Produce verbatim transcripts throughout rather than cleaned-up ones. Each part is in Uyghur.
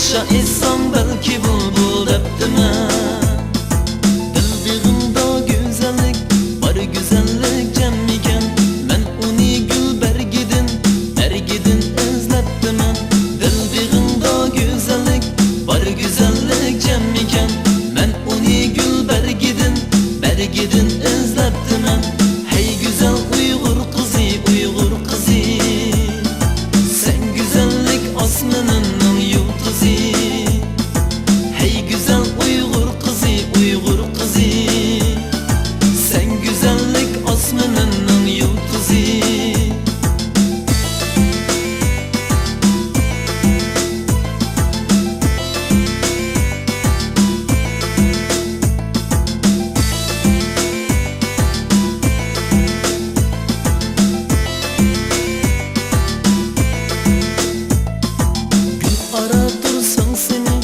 شائىرساڭ بەلكى بۇلبۇل دەپتىمەن. دىل بېغىڭدا گۈزەللىك، بار گۈزەللىك جەمئىكەن. مەن ئۇنى گۈل بەرگىدىن، بەرگىدىن ئىزلەپتىمەن. دىل بېغىڭدا گۈزەللىك، بار گۈزەللىك جەمئىكەن. مەن ئۇنى گۈل بەرگىدىن، بەرگىدىن ئىزلەپتىمەن. ھەي گۈزەل ئۇيغۇر قىزى، ئۇيغۇر قىزى، سەن گۈزەللىك ئاسمىنىمنىڭ يۇلتۇزى. ھەي گۈزەل ئۇيغۇر قىزى، ئۇيغۇر قىزى، سەن گۈزەللىك ئاسمىنىمنىڭ يۇلتۇزى. گۈل ئارا تۇرساڭ سېنى،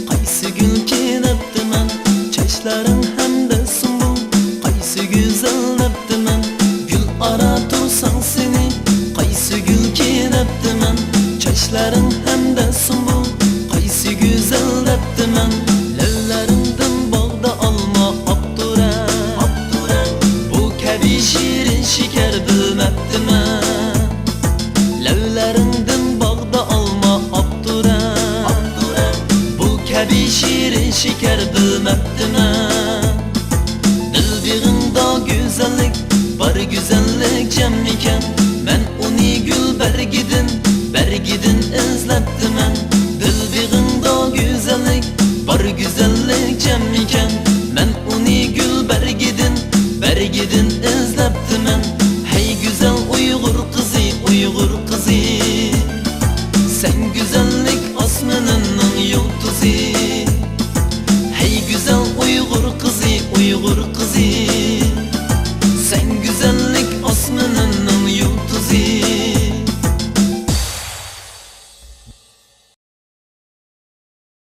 قايسى گۈلكى دەپتىمەن؟ چاچلىرىڭ ھەمدە سۇمبۇل، قايسى گۈزەل دەپتىمەن؟ گۈل ئارا تۇرساڭ سېنى، قايسى گۈلكى دەپتىمەن؟ چاچلىرىڭ ھەمدە سۇمبۇل، قايسى گۈزەل دەپتىمەن؟ لەۋلىرىڭدىن باغدا ئالما ئاپتۇرە، ئاپتۇرە، بۇ كەبى شېرىن شېكەر بىلمەپتىمەن. لەۋلىرىڭدىن باغدا ئالما ئاپتۇرە، ئاپتۇرە، بۇ كەبى شېرىن شېكەر بىلمەپتىمەن. دىل بېغىڭدا گۈزەللىك، بار گۈزەللىك جەمئىكەن.